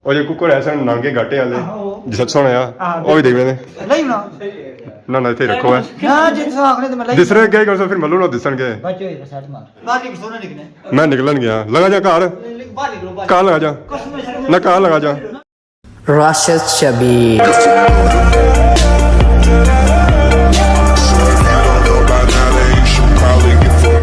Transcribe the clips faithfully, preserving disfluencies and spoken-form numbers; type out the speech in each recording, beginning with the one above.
او جے ککڑ ہے سن نانگے گاٹے والے، آہو۔ جس سن آیا، آہو۔ او بھی دیکھ لینے۔ نہیں ہونا۔ نہ، نہ، اتھے رکھو ہے۔ نہ، جی تساں آخنے تے میں لئی دسرے کیا کرسو، پھر ملو نہ دسن کے۔ بچو، یہ سیٹ مار۔ باہر نکل سونا نکلنے۔ میں نکلن گیا۔ لگا جا گھر۔ باہر نکلو، باہر۔ گھر لگا جا۔ قسم سے۔ نہ، گھر لگا جا۔ راشد شبیر۔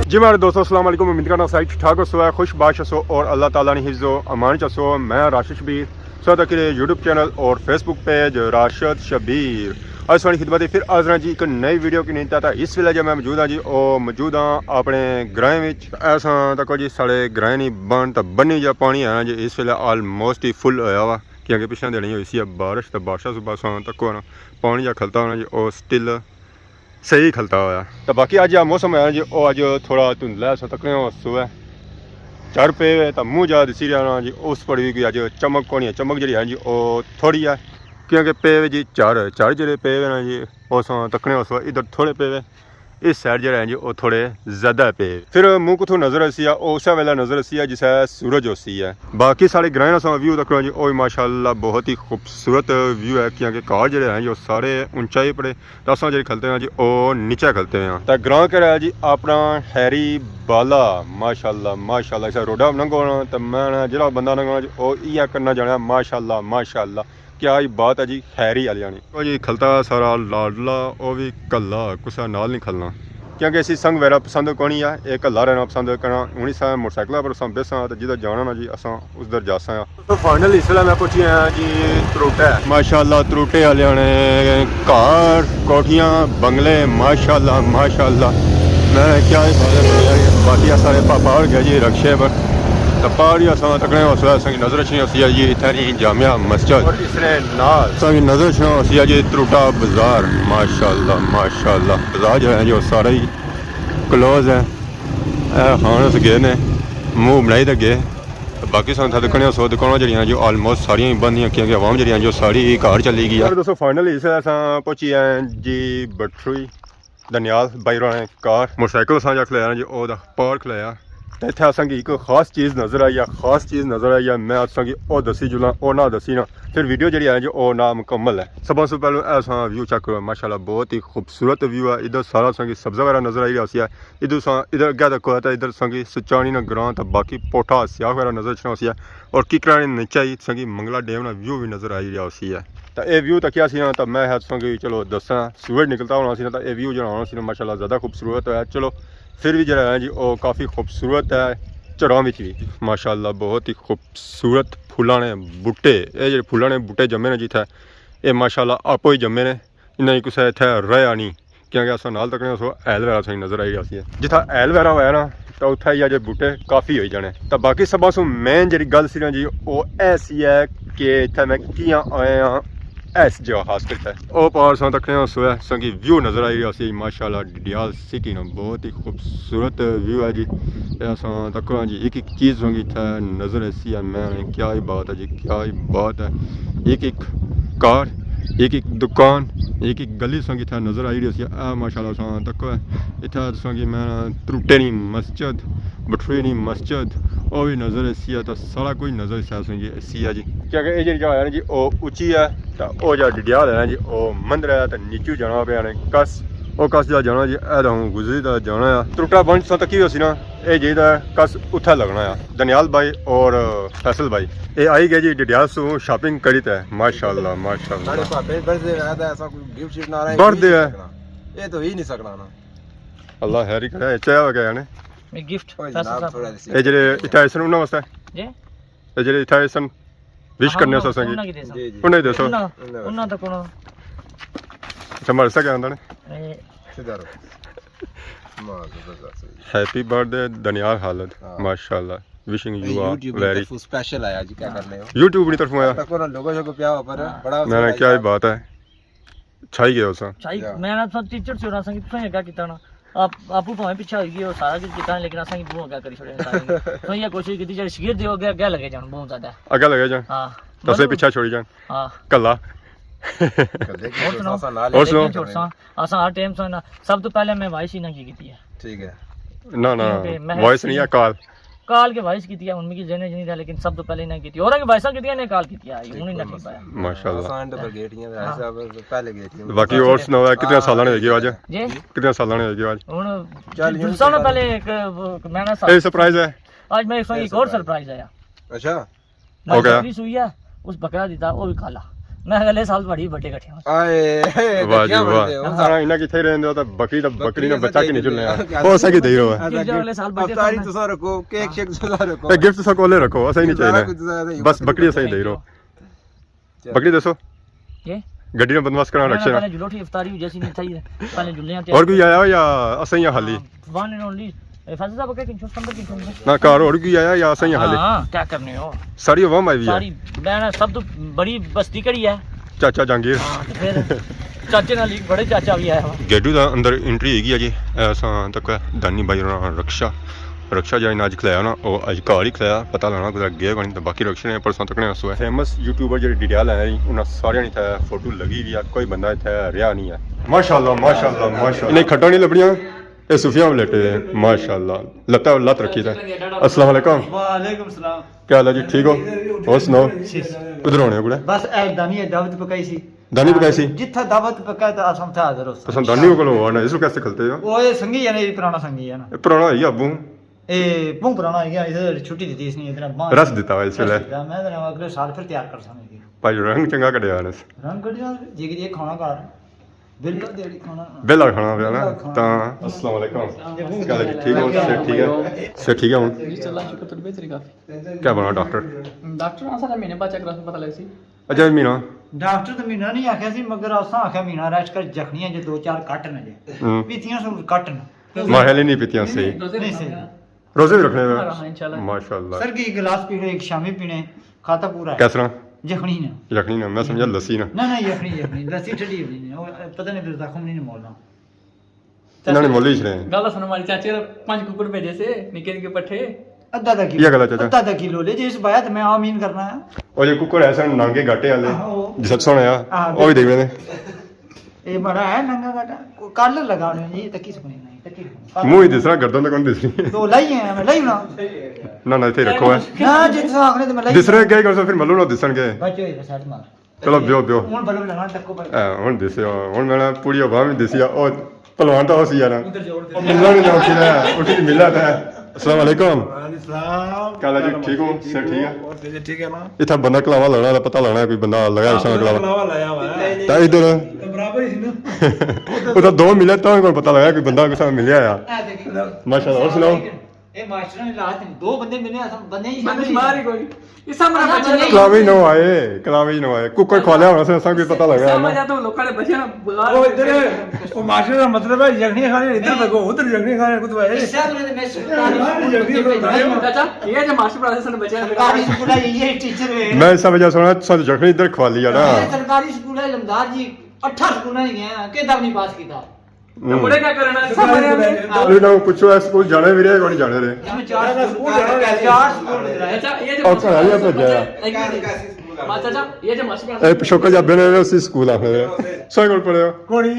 جی میرے دوستو، السلام علیکم۔ امید کرنا سارے ٹھیک ٹھاک ہوسو، خوش باش ہوسو اور اللہ تعالیٰ نے حفظ و امان چ ہوسو۔ میں راشد شبیر، سو تک یوٹیوب چینل اور فیس بک پیج راشد شبیر۔ اج تساں نی خدمت پھر حاضر ہاں جی ایک نئی ویڈیو کی نیتا۔ اس ویلے جو میں موجود ہاں جی، او موجود ہاں اپنے گرائیں وچ۔ ایسا تکو جی ساڑے گرائیں نی بن تے بنی جا پانی ہے نا جی، اس ویلے آلموسٹ ہی فل ہویا وا، کیونکہ پچھلے دن ہوئی سی بارش، تے بارشاں صبح ساں تکو نا پانی جا کھلتا ہونا جی، او سٹل صحیح کھلتا ہویا۔ تے باقی اج جا موسم ہے جی، او اج تھوڑا دھندلا ہے، سو تکنے ہو صبح چڑھ پے ہوئے، تے منہ جا دسی رہنا جی، اس پر بھی کوئی اج چمک کونی ہے، چمک جڑی ہے جی، او تھوڑی ہے، کیونکہ پے ہوئے جی چڑھ، چڑھ جڑے پے ہوئے نا جی، او ساں تکنے ہو صبح ادھر تھوڑے پے ہوئے۔ اس سائیڈ جڑا ہے جی، او تھوڑے زیادہ پے۔ پھر منہ کتھوں نظر اسی آ، او اسے ویلے نظر اسی آ جسے سورج ہوسی ہے۔ باقی سارے گرائیں نا ساں ویو تکو جی، او ماشاءاللہ بہت ہی خوبصورت ویو ہے، کیونکہ گھر جڑے ہیں جی، او سارے اونچائی پڑے، تے اساں جڑے کھلتے ہیں جی، او نیچے کھلتے ہیں۔ تے گراں کہڑا ہے جی، اپنا ہیری بالا، ماشاءاللہ، ماشاءاللہ۔ اسے روڈا ننگو نا، تے میں نا جڑا بندہ ننگو نا جی، او ایہا کرنا جانا، ماشاءاللہ، ماشاءاللہ۔ کیا ہی بات ہے جی، خیری آلیاں نی۔ او جی کھلتا سارا لاڈلا، او وی کلا، کسے نال نہیں کھلنا۔ کیونکہ اسی سنگ وغیرہ پسند کونی ہے، اے کلا رہنا پسند کرنا۔ ہن اساں موٹر سائیکل پر اساں بیساں تے جدھر جانا نا جی، اساں اس در جاساں۔ تو فائنل اس ویلے میں پہنچی آیا جی تروٹے۔ ماشاءاللہ تروٹے آلیاں نے گھر، کوٹھیاں، بنگلے، ماشاءاللہ، ماشاءاللہ۔ میں کیا ہی بات ہے، باقی سارے پاپا اور گئے جی رکشے پر۔ تے پہاڑی اساں تکنے ہو صبح اساں کی نظر اچھنی ہوسی ہے جی، اتھے نی جامع مسجد۔ اور اس نے نال اساں کی نظر اچھنا ہوسی ہے جی، تروٹا بازار۔ ماشاءاللہ، ماشاءاللہ۔ بازار جو ہے جی، او سارا ہی کلوز ہے۔ اے ہن اس گئے نے، منہ بنائی تے گئے۔ باقی اساں تھا دکھنے سو دکاناں جڑیاں جو آلموسٹ ساریاں ہی بند ہیں، کیونکہ عوام جڑیاں جو ساری گھر چلی گئی ہے۔ یار دوستو، فائنلی اس ویلے اساں پہنچی ہیں جی بٹھروئی۔ دنیال بھائی ہوراں نے کار، موٹر سائیکل اساں جا کھلایا نا جی، او دا پار کھلایا۔ تے اتھے اساں کی ایک خاص چیز نظر آئی ہے، خاص چیز نظر آئی ہے، میں اساں کی او دسی جلاں، او نہ دسی نا، پھر ویڈیو جڑی ہے جی، او نامکمل ہے۔ سب سے پہلے اساں ویو چیک کرو، ماشاءاللہ بہت ہی خوبصورت ویو ہے۔ ادھر سارا اساں کی سبزہ وغیرہ نظر آئی رہی ہے، ادھر ساں، ادھر اگے تکو ہے تے ادھر اساں کی سچانی نا گراں تے باقی پوٹھا سیاہ وغیرہ نظر اچھنا ہوسی ہے، اور ککراں نے نیچے ہی اساں کی منگلا ڈیم نا ویو بھی نظر آئی رہیا ہوسی ہے۔ تے اے ویو تکیا سی نا، تے میں ہے تساں کی چلو دساں، سورج نکلتا ہونا سی نا، تے اے ویو جڑا ہونا سی نا، ماشاءاللہ زیادہ خوبصورت ہویا۔ چلو پھر بھی جڑا ہے جی، او کافی خوبصورت ہے، جھڑاں وچ بھی۔ ماشاءاللہ بہت ہی خوبصورت پھولاں نے بوٹے، اے جڑے پھولاں نے بوٹے جمے نے جتھے، اے ماشاءاللہ آپو ہی جمے نے، انہاں کی کسے اتھے رہیا نہیں۔ کیونکہ اساں نال تکنے سو ہیل وغیرہ اساں کی نظر آئی رہیا سی۔ جتھا ہیل وغیرہ ہویا نا، تاں اتھا ہی اجے بوٹے کافی ہوئی جانے۔ تاں باقی سبھاں سوں مین جڑی گل سی نا جی، او اے سی ہے کہ اتھا میں کیاں آیا ہاں، اس جگہ خاص کر تے۔ او پار اساں تکنے سو ہے، اساں کی ویو نظر آئی رہیا سی، ماشاءاللہ ڈڈیال سٹی نا بہت ہی خوبصورت ویو ہے جی۔ اے اساں تکو جی، ایک ایک چیز اساں کی اتھا نظر ایسی ہے، میں کیا ہی بات ہے جی، کیا ہی بات ہے۔ ایک ایک کار، ایک ایک دکان، ایک ایک گلی اساں کی اتھا نظر آئی رہی سی۔ اے ماشاءاللہ اساں تکو ہے۔ اتھا تساں کی میں تروٹے نی مسجد، بٹھروئی نی مسجد، او بھی نظر ایسی ہے، تے سارا کچھ نظر ایسی ہے جی۔ کیونکہ اے جڑی جگہ ہے نا جی، او اچی ہے، تے او جڑا ڈڈیال ہے نا جی، او مندر ہے، تے نیچو جانا پیا نے کس، او کس جا جانا جی، اے تے ہن گزری تے جانا ہے۔ تروٹا بن تساں تکی ہوسی نا، اے جی تے کس اتھا لگنا ہے۔ دنیال بھائی اور فیصل بھائی، اے آئی گئے جی ڈڈیال سوں شاپنگ کری تے، ماشاءاللہ، ماشاءاللہ۔ ساڑے پاپے برتھ ڈے ہے تے ایسا کوئی گفٹ شفٹ نہ رہے، برتھ ڈے ہے۔ اے تو ہی نہیں سکنا نا۔ اللہ خیر ہی کرے، چاہے ہو گیا نے۔ اے گفٹ اوئے فیصل جناب، صاحب۔ تھوڑا سی۔ اے جڑے اتھا آئے سن انہاں واسطے؟ جی؟ اے جڑے اتھا آئے سن، وش ہاں، کرنے انہاں، سو سنگی۔ انہاں کی دے سن۔ جی، جی۔ انہاں ہی دے سو۔ انہاں، انہاں تک انہاں۔ اچھا، مارے سا کیا آندا نے؟ اے۔ سدھارو۔ ماں زبردست ہے۔ ہیپی برتھ ڈے دنیال خالد۔ ہاں۔ ماشاءاللہ۔ وشنگ اے یو آر یوٹیوب نی ویری۔ طرفوں سپیشل آیا جی، کیا کرنے ہو؟ یوٹیوب نی طرفوں آیا۔ تک انہاں لوگوں کو پیا ہوا پر ہاں۔ بڑا میں نے کیا ہی بات ہے۔ چھائی گئے ہو سا۔ چھائی، یا۔ میں نا تساں ٹیچر سے ہونا سنگی، تساں ہی اگا کیتا نا۔ آپ، آپو بھاویں پیچھے ہوئی گئے ہو، سارا کچھ کیتا نا، لیکن اساں کی بہوں اگا کری چھوڑے نے سارے۔ تساں یہ کوشش کیتی جڑے شگرد دے اگے، اگے لگے جان، بہوں زیادہ۔ اگے لگے جان۔ ہاں۔ تساں مطلب پیچھے چھوڑی جان۔ ہاں۔ کلا۔ کدے کی اور سوچنا سناؤ۔ سا نال اور سناؤ۔ لیکن چھوڑساں۔ اساں ہر ٹائم سن، سب تو پہلے میں وائس ہی نہ کی کیتی ہے۔ ٹھیک ہے۔ نہ، نہ، کیونکہ میں وائس نہیں ہے، کال۔ کال کے وائس کیتی ہے، ہن میکی ذہن اچ نہیں رہا، لیکن سب تو پہلے انہیں کیتی، اور اگے وائساں کیتیاں نے، کال کیتی ہے، ہن ہی نہ کیتا ہے۔ ماشاءاللہ۔ آسان تو گیٹ ہی ہے، ہاں۔ صاحب، پہلے گیٹ ہی ہے۔ باقی اور سناؤ، کتنے سالاں نے ہوئی گئے آج؟ جی؟ کتنے سالاں نے ہوئی گئے آج؟ ہن چالیس جلسہ نا سال۔ پہلے ایک، وہ، میں نا اے سرپرائز ہے۔ آج میں ایک سو اے ایک اور سرپرائز۔ سرپرائز آیا۔ اچھا۔ میں اوکے۔ بکری سوئی ہے، اس بکرا دیتا، وہ بھی کالا۔ میں اگلے سال بڑی بڑے کٹھے ہوں۔ آئے، واہ جی واہ۔ ہاں، انہاں کتھے رہندے ہو تے بکری تے بکری نے بچہ کی نہیں جلنے آ۔ وہ اساں کی دئی رہو ہے۔ اگلے سال بڑے افطاری تساں رکھو، کیک شیک تساں رکھو۔ اے گفٹ تساں کولے رکھو، اساں ہی نہیں چاہیے۔ بس بکری اساں ہی دئی رہو۔ بکری دسو۔ جی؟ گڈی نا بندوبست کرنا رکھے نا۔ پہلے جلو ٹھی افطاری ہو جاسی نہیں تھا، پہلے جلنے آتے۔ اور کوئی آیا ہو یا اساں ہی حالی؟ ون اینڈ اونلی۔ اے فیصل صاحب، کیا کنچو سمجھ کنچو؟ نہ، گھر اور کوئی آیا یا اساں ہی حالی؟ ہاں، کیا کرنے ہو؟ ساری عوام آئی ہوئی ہے۔ ساری، میں نا سب تو بڑی بستی کڑی ہے۔ چاچا جہانگیر۔ ہاں، تے پھر چاچے نال ہی بڑے چاچا بھی آیا ہوا۔ گیڈو دا اندر انٹری ہوئی گئی ہے جی۔ اساں تک دانی بھائی ہوراں رکشا، رکشا جا انہاں اج کھلایا نا، او اج گھر ہی کھلایا، پتہ لانا کدھر گئے کونی، تے باقی رکشے نے پرسوں تکنے آسو ہے۔ فیمس یوٹیوبر جیہڑے ڈی ڈی آر لے آئی، انہاں ساریاں نی اتھے فوٹو لگی ہوئی ہے، کوئی بندہ اتھے رہیا نہیں ہے۔ ماشاءاللہ، ماشاءاللہ، ماشاءاللہ۔ انہیں کھٹاں نہیں لبنیاں، اے صوفیاں لیٹے ہیں، ماشاءاللہ۔ لتاں لت رکھی تے۔ السلام علیکم۔ وعلیکم السلام۔ کیا حال ہے جی؟ ٹھیک ہو؟ اور سناؤ؟ ٹھیک۔ کدھر ہونے ہو کڑے؟ بس اے دانی اے دعوت پکائی سی۔ دانی پکائی سی؟ جتھا دعوت پکائے تے اساں اتھا حاضر ہو ساں۔ اساں دانی کو کولوں ہوا نا، اس کو کیسے کھلتے ہو؟ او اے سنگی ہے نا، اے پرانا سنگی ہے نا۔ اے پرانا ہوئی گیا ابو۔ اے بہوں پرانا ہوئی گیا، اس چھٹی دتی اس نے، اتنا بہوں رس دتا ہوا اس ویلے۔ رس دتا، میں تے اگلے سال پھر تیار کر ساں۔ بھائی رنگ چنگا کڈیا نا۔ رنگ کڈیا، جے کہ یہ کھانا گھر۔ بل کا دیڑی کھانا۔ بل کھانا پیا نا۔ بل کھانا۔ تاں السلام علیکم۔ جی، کیا حال ہے جی؟ ٹھیک ہو؟ صحت ٹھیک ہے؟ صحت ٹھیک ہے ہن؟ جی، اللہ شکر، طبیعت تھوڑی کافی۔ کیا بنا ڈاکٹر؟ ڈاکٹر، ہاں، سارا مہینے بعد چیک کرا، پتہ لگ سی۔ اچھا، مہینہ؟ ڈاکٹر تو مہینہ نہیں آخیا سی، مگر اساں آخیا مہینہ ریسٹ کر، زخمیاں جو دو چار کٹ نہ جے۔ ہوں۔ پیتیاں سو کٹ نہ۔ ماہل ہی نہیں پیتیاں صحیح۔ نہیں صحیح۔ روزے بھی رکھنے ہوئے؟ ہاں، انشاءاللہ۔ ماشاءاللہ۔ سر کی ایک گلاس پینے، ایک شامی پینے، کھاتا پورا ہے۔ کس طرح؟ یخنی نے۔ یخنی نے، میں سمجھا لسی نے۔ نہ، نہ، یخنی، یخنی۔ لسی ٹھڈی یخنی نے۔ او پتہ نہیں پھر زخم نہیں مولنا۔ انہاں نے مولے ہی چھڑے ہیں۔ گل سن، ہمارے چاچے نے پنج ککڑ بھیجے سے، نکے نکے پٹھے۔ ادھا ادھا کلو۔ یہ گلا چاچا۔ ادھا ادھا کلو لے جی، اس بایا تو میں آمین کرنا ہے۔ اور یہ ککڑ ایسے نانگے گاٹے والے۔ آہو۔ جس سونے آ، آہ، وہ بھی دیکھ لینے۔ اے بڑا ہے ننگا گاٹا۔ کل لگا ہونے جی، تکی سکنے نہیں، تکی سکنے۔ منہ ہی دسنا، گردن تے کون دسنی؟ تو لائی ہے، میں لائی ہونا۔ نہ، نہ، اتھے رکھو ہے۔ نہ، جے تساں آخنے تے میں لائی دسنے ہونا۔ کیا کرسو، پھر ملو نہ دسن کے۔ بچو، یہ سیٹ مار۔ چلو، بیو، بیو۔ ہن بلب لگا، تکو بلب۔ ہاں، ہن دسیا، ہن میں نا پوری عوام ہی دسیا۔ او پہلوان تو ہو سی یار۔ ادھر جاؤ، ادھر۔ ملنا نہیں جاؤ، کدھر ہے؟ اٹھی ملا تھا۔ السلام علیکم۔ وعلیکم السلام۔ کیا حال ہے جی؟ ٹھیک ہو؟ صحت ٹھیک ہے؟ اور صحت ٹھیک ہے نا؟ اتھا بندہ کلاوا لگنا، پتہ لگنا، کوئی بندہ لگا اس نے کلاوا۔ کلاوا لایا ہوا ہے۔ تا ادھر۔ تو برابر ہی سی نا۔ اتھا دو ملے، تاں کوئی پتہ لگا، کوئی بندہ کسا ملیا ہے۔ ماشاءاللہ، اور سناؤ؟ اے ماسٹر نے رات نہیں، دو بندے ملے، اساں بندے ہی بندے شامل شمار ہی کوئی۔ اس طرح بندے ہی کلاوی نو آئے، کلاوی نو آئے۔ کوئی، کوئی کھوالیا ہونا سے، اساں کوئی پتہ لگا اس طرح نا۔ وجہ تو لوکاں نے بچے نا بغار او ادھر، او ماسٹر دا مطلب ہے، یخنی کھانے ادھر تکو، ادھر یخنی کھانے کتھوں آئے؟ اس طرح نے میں سرکاری سکول یخنی کھانے۔ چاچا، یہ جو ماسٹر پڑھاتے سن بچے نا۔ سرکاری سکول ہے، یہ ٹیچر ہے۔ میں اس وجہ سنا، سن یخنی ادھر کھوالی ہے نا۔ میں سرکاری سکول ہے، علمدار جی، اٹھا سکول نہیں گیا، کدھر نہیں پاس کیتا۔ تے بڑے کیا کرنا؟ سب بڑے ہم نے۔ انہاں نوں پچھو، اس سکول جانے وی رہے، کوئی نہیں جانے رہے۔ ہم چار سکول جانا رہے، چار سکول گزرائے۔ اچھا، یہ جو اور گھر والے پہ جایا۔ ایک منٹ۔ ماں چاچا، یہ جو ماسٹر اے پچھوکا جا بنے ہوئے اسی سکول آخنے رہے۔ سائیں کول پڑھے ہو؟ کوڑی۔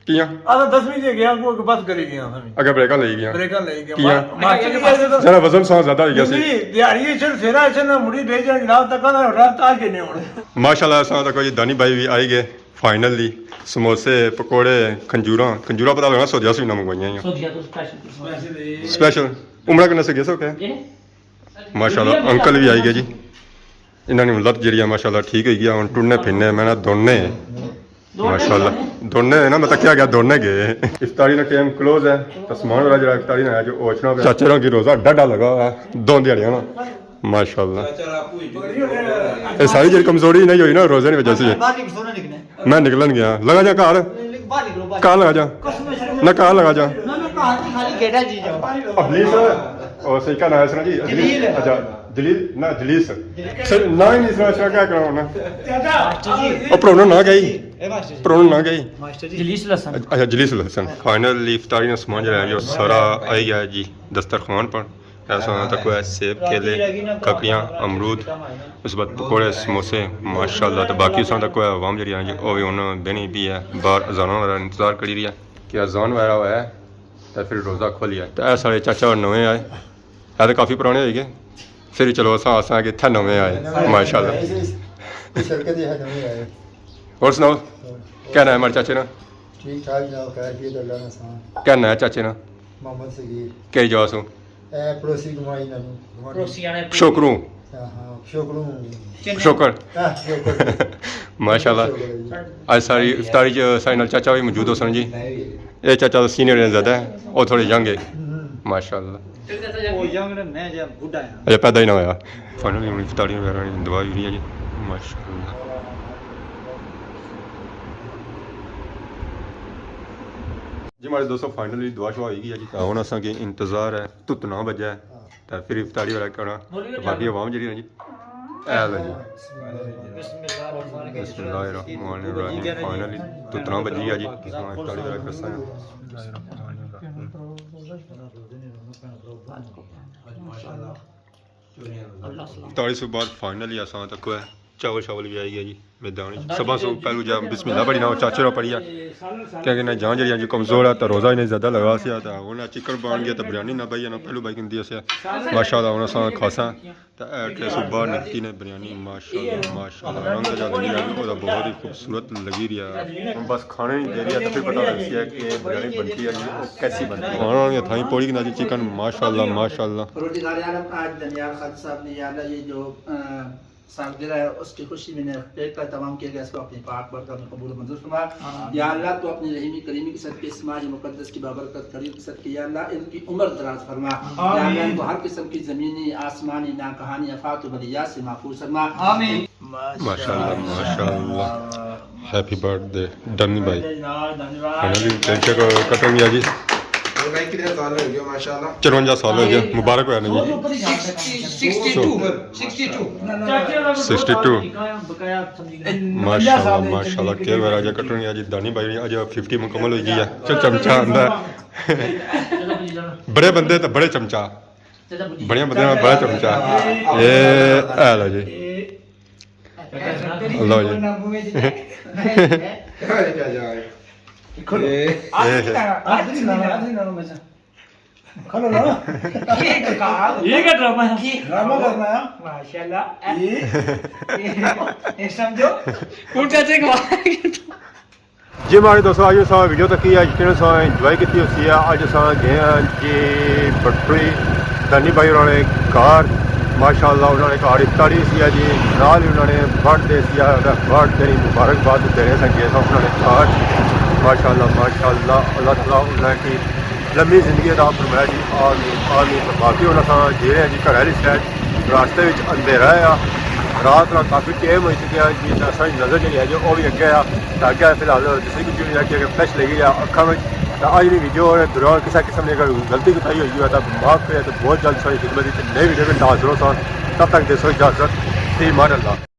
کیاں؟ آ تو دسویں جے گیا، کو بس کری گیا ہم۔ اگے بریکاں لئی گیا۔ بریکاں لئی گیا۔ کیاں؟ ما-، ماسٹر جی کہتے تو ذرا وزن سان زیادہ ہو گیا سی۔ نہیں، دیہاڑی اچھن، سویرا اچھن، مڑی بے جان جناب تک آنا، رات آ کے نہیں ہونا۔ ماشاءاللہ، اساں تک کوئی دانی بھائی بھی آئی گئے۔ فائنلی سموسے، پکوڑے، کھنجوراں، کھنجوراں پتہ لگنا سعودیہ سے نہ منگوائیاں ہیں۔ سعودیہ تو سپیشل۔ سپیشل۔ عمرہ کرنے سے گئے سو کیا؟ جی۔ ماشاءاللہ، انکل بھی آئی گئے جی۔ انہاں نے لت جڑی ہے ماشاءاللہ ٹھیک ہوئی گیا، ہن ٹرنے پھرنے، میں نہ دوڑنے۔ ماشاءاللہ۔ دوڑنے نا، میں تکیا گیا، دوڑنے گئے۔ افطاری نا ٹائم کلوز ہے، تے سامان والا جڑا افطاری نا ہے جو او اچھنا پیا۔ چاچے ہوراں کی روزہ ڈاڈا لگا ہوا ہے، دو دیہاڑیاں نا۔ ماشاءاللہ۔ اے ساری جڑی کمزوری نہیں ہوئی نا، روزے نی وجہ سے۔ باہر نکل سونا نکلنا۔ میں نکلن گیا۔ لگا جا گھر۔ باہر نکلو، باہر۔ گھر لگا جا۔ قسم سے۔ نہ گھر لگا جا۔ نہ، نہ، گھر نہیں، خالی گیٹا جی جاؤ۔ ابلیس، او سیکا نہ ہے سنا جی؟ جلیل۔ اچھا، جلیل، نہ، جلیس۔ جلیل۔ سر، نہ ہی نہیں سنا، سنا کیا کرا ہونا؟ چاچا۔ ماسٹر جی۔ او پرونو نہ گئی۔ اے ماسٹر جی۔ پرونو نہ گئی۔ ماسٹر جی۔ جلیس الحسن۔ اچھا، جلیس الحسن۔ فائنلی افطاری نا سامان جو ہے، جو سارا آئی گیا جی دسترخوان پر۔ ایسا ہونا تک ہے سیب، کیلے، ککڑیاں، امرود، اس بعد پکوڑے، سموسے، ماشاءاللہ۔ تے باقی اساں تک ہے عوام جڑی ہے جی، او وی ہن بہنی بھی ہے، باہر اذاناں وغیرہ انتظار کری رہی ہے کہ اذان وغیرہ ہوئے تے پھر روزہ کھولی ہے۔ تے اے سارے چاچا اور نویں آئے، اے تے کافی پرانے ہوئی گئے، پھر وی چلو اساں آساں کہ اتھے نویں آئے، ماشاءاللہ۔ اس، اس، اس سڑک تے ہے نویں آئے۔ اور سناؤ، کیا ناں ہے ماڑے چاچے نا؟ ٹھیک ٹھاک جناب، خیر خیریت، اللہ نا احسان۔ کیا ناں ہے چاچے نا؟ محمد صغیر۔ کئی جا سوں؟ اے پڑوسی گمائی نالوں۔ پڑوسی آنے پشوکروں۔ ہاں، ہاں، پشوکروں۔ چنگا۔ پشوکر۔ ہاں، پشوکر۔ ماشاءاللہ۔ پشوکر ہے جی۔ اج ساری افطاری چ ساڑے نال چاچا وی موجود ہوسن جی۔ اے چاچا تو سینئر ہیں زیادہ، او تھوڑے ینگ ہے۔ ہوں۔ ماشاءاللہ۔ وہ ینگ نے، میں جا بڈھا ہاں۔ اچھا، پیدا ہی نہ ہویا۔ فائنلی ہن افطاری وغیرہ نی دعا وی ہوئی ہے جی۔ ماشاءاللہ۔ جی ماڑے دوستو، فائنلی دعا شعا ہوئی گئی ہے جی۔ تے ہن اساں کی انتظار ہے، دھوپ نہ بجے۔ تے پھر افطاری وغیرہ کرنا۔ تے باقی عوام جیڑی ہے جی، اے لو جی۔ بسم اللہ الرحمن الرحیم۔ فائنلی دھوپ نہ بجی ہے جی، افطاری وغیرہ کرساں۔ افطاری سے بعد فائنلی اساں تک ہے۔ چاول شاول وی آئی گیا جی میدان وچ۔ سبھاں سوں پہلو جا بسم اللہ پڑھی نا، چاچے را پڑھیا۔ کیونکہ انہاں جان جیڑی جی کمزور ہے، تے روزہ انہیں زیادہ لگا سی، تے ہن چکن بن گیا، تے بریانی نہ بھائی، انہاں پہلو بھائی کندی سی۔ ماشاءاللہ، ہن اساں کھاساں۔ تے اے اتھے صبح نکتی نے بریانی، ماشاءاللہ، ماشاءاللہ، رنگ جا لگی رہیا، او بہت ہی خوبصورت لگی رہیا۔ ہن بس کھانے نی دیر ہے، تے پھر پتہ لگسی ہے کہ بریانی بنتی ہے جی، او کیسی بنتی ہے۔ کھانے والی تھائی پوڑی کنا جی چکن، ماشاءاللہ، ماشاءاللہ۔ پروردگار عالم، آج دانیال خالد صاحب نے، یا اللہ، یہ جو، آ، سالگرہ ہے، اس کی خوشی میں نے کیک کا اہتمام کیا گیا، اس کو اپنی پاک برکت میں قبول و منظور فرما۔ آمین۔ یا اللہ، تو اپنی رحیمی کریمی کے صدقے، اس ماہ مقدس کی بابرکت گھڑی کے صدقے، یا اللہ، ان کی عمر دراز فرما۔ آمین۔ یا اللہ، ان کو ہر قسم کی زمینی، آسمانی، ناگہانی آفات و بلیات سے محفوظ فرما۔ آمین۔ ماشاءاللہ، ماشاءاللہ۔ ہیپی برتھ ڈے ڈنی بھائی۔ فائنلی کیک شیک کٹن گیا جی۔ بھائی کتنے سال ہو گئے؟ ماشاءاللہ۔ چرونجا سال ہو گئے، مبارک ہویا نا جی۔ سکسٹی ٹو، سکسٹی ٹو۔ سکسٹی ٹو۔ ماشاءاللہ، ماشاءاللہ، کیک وغیرہ اجے کٹن گیا جی۔ دانی بھائی اجے ففٹی مکمل ہوئی گئی ہے۔ چل چمچا آندا ہے۔ بڑے بندے تے بڑے چمچا۔ بڑے بندے تے بڑا چمچا۔ اے، اے لو جی۔ لو جی۔ کھولو۔ اے۔ کھولو نا۔ یہ کیا ڈرامہ ہے؟ ڈرامہ کرنا ہے۔ ماشاءاللہ۔ یہ، یہ سمجھو۔ ان کا چیک مار۔ جی ماڑے دوستو، اج اساں ویڈیو تکی ہے، یقیناً اساں انجوائے کیتی ہوسی ہے۔ اج اساں گئے ہاں جی بٹوئی دانی بھائی ہوراں نے گھر، ماشاءاللہ انہاں نے گھر افطاری سی ہے جی، نال ہی انہاں نے برتھ ڈے سی ہے، انہاں نے برتھ ڈے نی مبارکباد دینے اساں گئے ساں انہاں نے گھر۔ ماشاءاللہ، ماشاءاللہ، اللہ تعالیٰ انہاں کی لمبی زندگی عطا فرمائے جی، آمین، آمین۔ تے باقی ہن اساں جی رہے ہیں جی گھر آلی سائیڈ، راستے وچ اندھیرا ہے، رات نا کافی ٹائم ہوئی چکیا ہے جی، تے اساں نظر جیڑی ہے جی او وی اگے آ، تے اگے فی الحال جس کی جیڑی ہے کہ فلیش لگی ہے اکھاں وچ۔ تے اج نی ویڈیو دوران کسے قسم نی اگر غلطی کوتاہی ہوئی ہے تاں معاف کرے، تے بہت جلد ساری خدمت وچ نئی ویڈیو وچ حاضر ہوساں، تب تک دیسو اجازت، فی امان اللہ۔